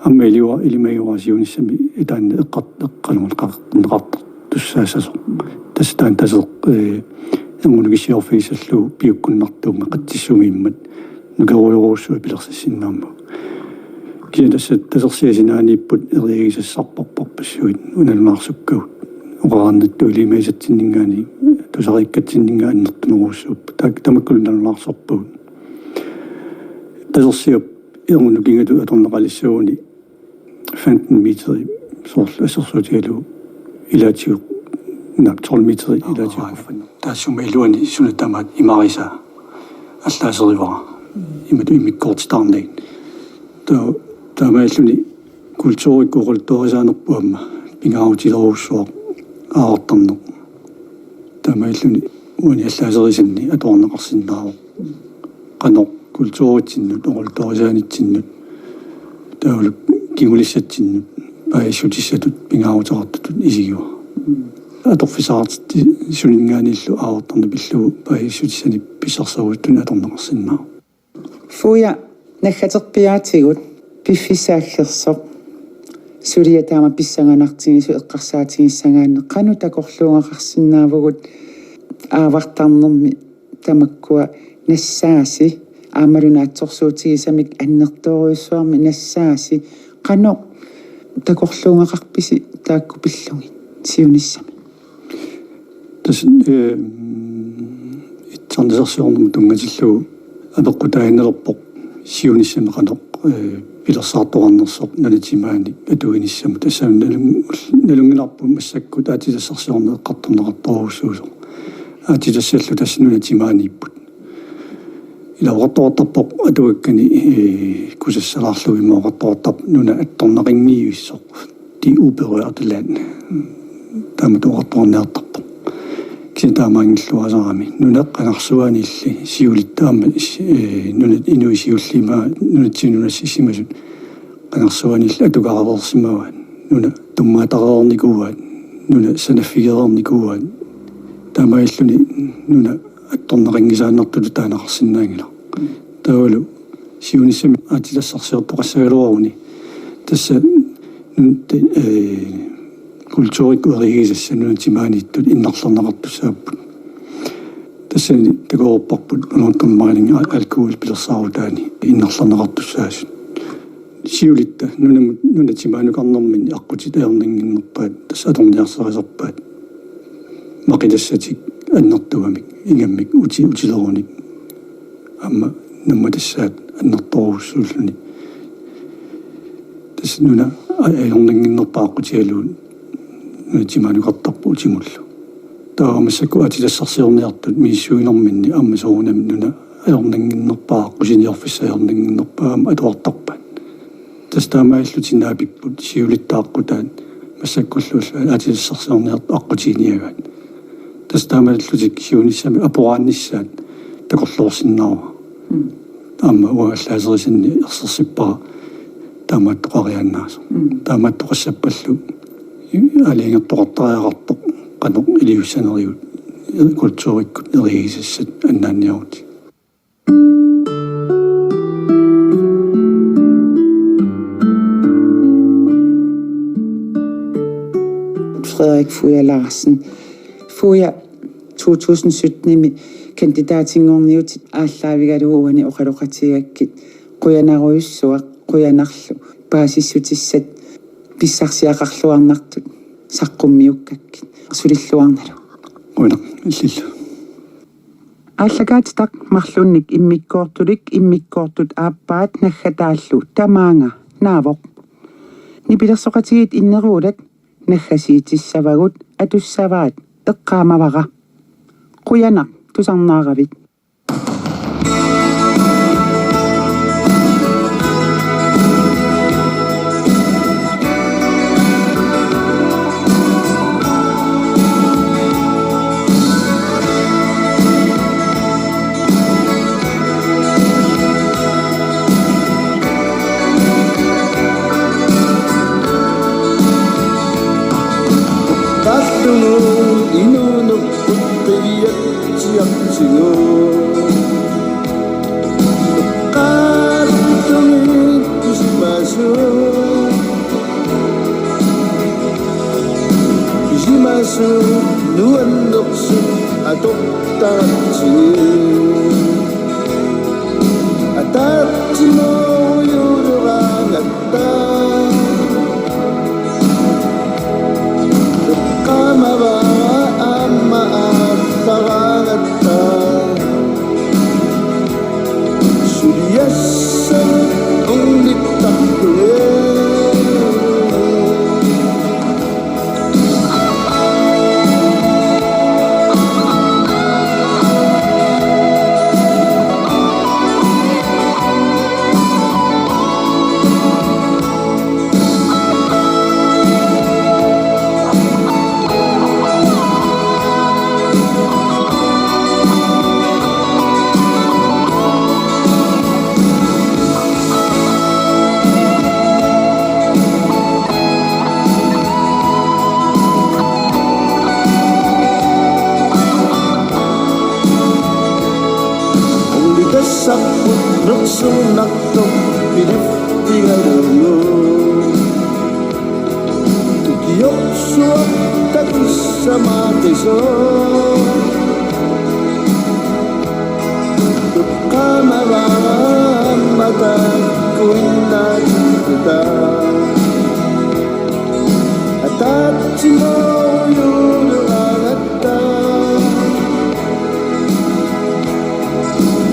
Aamma iliva-, ilimagiuara siunissami taanna eqqart-, eqqalumat qaqerneqartartussaassasoq. Tassa taanna taseq, eh, erngup nukissiorfigissallugu piukkunnartuunga qatsissumiimmat nukerujorujussuaq pilersissinnaammagu. Kisianni tassa tasersiaq sinaaniipput eriagisassarparparpassuit unalunaarsukkagut. Oqarnittut ilimagisatsinninngaanniit tusariikkatsinninngaanniit annertunerujussuupput. Taak-, tamakkulu nalunaarsorpagut. Tasersiap erngup nukingatut atorneqalissaguni femten meteri soorlu assersuutigalugu ilaatigut, naap, tolv meteri ilaatigut. Taassuma iluani suna tamaat imarisaa allaaserivara imatut immikkoortitaarnagit. Taa-, taamaalilluni kulturikkut oqaluttuarisaanerput aamma pingaarutilerujussuaq aavartarneq. Taamaalilluni uani allaaserisanni atuarneqarsinnaavoq qanoq kulturitsinnut, oqaluttuarisaanitsinnut, taavalu kingulissatsinnut paasissutissatut pingaaruteqartutut isigivara. Atorfissaqartitsisuninngaanniillu aavartarneq pillugu paasissutissanik pissarserusuttunik atorneqarsinnaavoq. Fuja, naggaterpiaatigut piffissaq aggersoq, suliaq taama pissanganartigisoq eqqarsaatigissagaanni, qanoq takorluugaqarsinnaavugut aavartarnermi tamakkua nassaasi, aammalu naatsorsuutigisamik annertoorujussuarmik nassaasi, qanoq takorluugaqarpisi taakku pillugit siunissami? Tassa, eh, itsarnisarsiornermut tunngatillugu apeqqutaaginnalerpoq siunissami qanoq, eh, pilersaartoqarnersoq nunat timaani atuinissamut. Tassami nalun-, nalunngilarput massakkut aatsitassarsiorneq eqqartorneqartorujussuusoq. Aatsitassallu tassa nunat timaaniipput. Ila oqartoqartarpoq atuakkani, eh, kusassalaarlugit, ima oqartoqartarpoq nuna attorneqanngivissoq, det uberørte land. Taamatut oqartoqarniartarpoq. Kisianni taamaanngilluarami. Nuna qangarsuaniilli siulitta aamma, eh, nuna inuit siulliit ima nunatsinni nunassissimasut qangarsuaniilli atugareersimavaat. Nuna tummaatareernikuuaat, nuna sanaffigereernikuuaat. Taamaalilluni nuna attorneqanngisaannartutut taaneqarsinnaanngilaq. Taavalu siunissami aatsitassarsiortoqassagaluaruni tassa nun-, te-, eh, kulturikkut eriagisassat nunat timaaniittut innarlerneqartussaapput. Tassani takoreerparput London Mining A L K U-p pilersaarutaani innarlerneqartussaasut. Siulitta nunamut, nunat timaanukarnerminni aqqutit ajornannginnerpaat, tassa atorniarsarisarpaat. Maqitassatik annertugamik, ingammik uti-, utilerunik. Aamma nammatassaat annertoorujussuulluni. Tassa nuna a-, ajornannginnerpaaq aqqutigalugu nunat timaanukartarput utimullu. Taava massakkut aatsitassarsiorniartut misissuinerminni aamma soorunami nuna ajornannginnerpaaq, qusiniorfissaq ajornannginnerpaaq aamma atuartarpaat. Tassa taamaalillutik naapipput siulitta aqqutaat massakkullu aatsitassarsiorniartut aqqutiginiagaat. Tassa taamaalillutik siunissami aporaannissaat takorloorsinnaavara. Mm. Aamma uanga allaaserisanni ersersippara taamaattoqariaannaasoq. Mm. Taamaattoqassappallu aalajangertoqartariaqartoq qanoq iliussanerigut kulturikkut eriagisassat annaanniarutsigu. Frederik Fuja Larsen. Fuja to tusind sytten-imi kandidaatinngorniutit aallaavigalugu uani oqaloqatigigakkit qujanarujussuaq, qujanarlu paasissutissat pissarsiaqarluarnartut saqqummiukkakkit sulilluarnalu. Qujanaq illillu. Aallakaatitaq marlunnik immikkoortulik immikkoortut aappaat naggataallu tamaanga naavoq. Nipilersoqatigiit inneruulat naggasiitissavagut atussavaat eqqaamavara. Qujanaq tusarnaaravit. Qallugu inuunerput qiviatsiartigu. Qaartumik pisimasoq. Pisimasoq nuannersut atortaratsigu. Ataatsimoorujussuaraangatta. Eqqaamavara aamma aapparaangatta. Suliassat ornittarlugit. Ornitassarput nersunnartoq piliffigalugu. Ukiorsuaq takussamaatisoq. Eqqaamavara aamma taakkuinnaatipput. Ataatsimoorujussuaraangatta.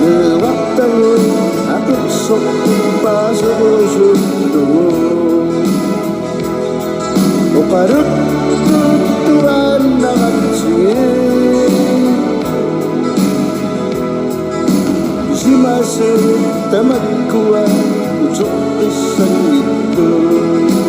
Meerartagut apersorput paaserusuttugut. Oqaluttuttuaannaratsigit. Pisimasoq tamakkua uteqqissanngitsoq.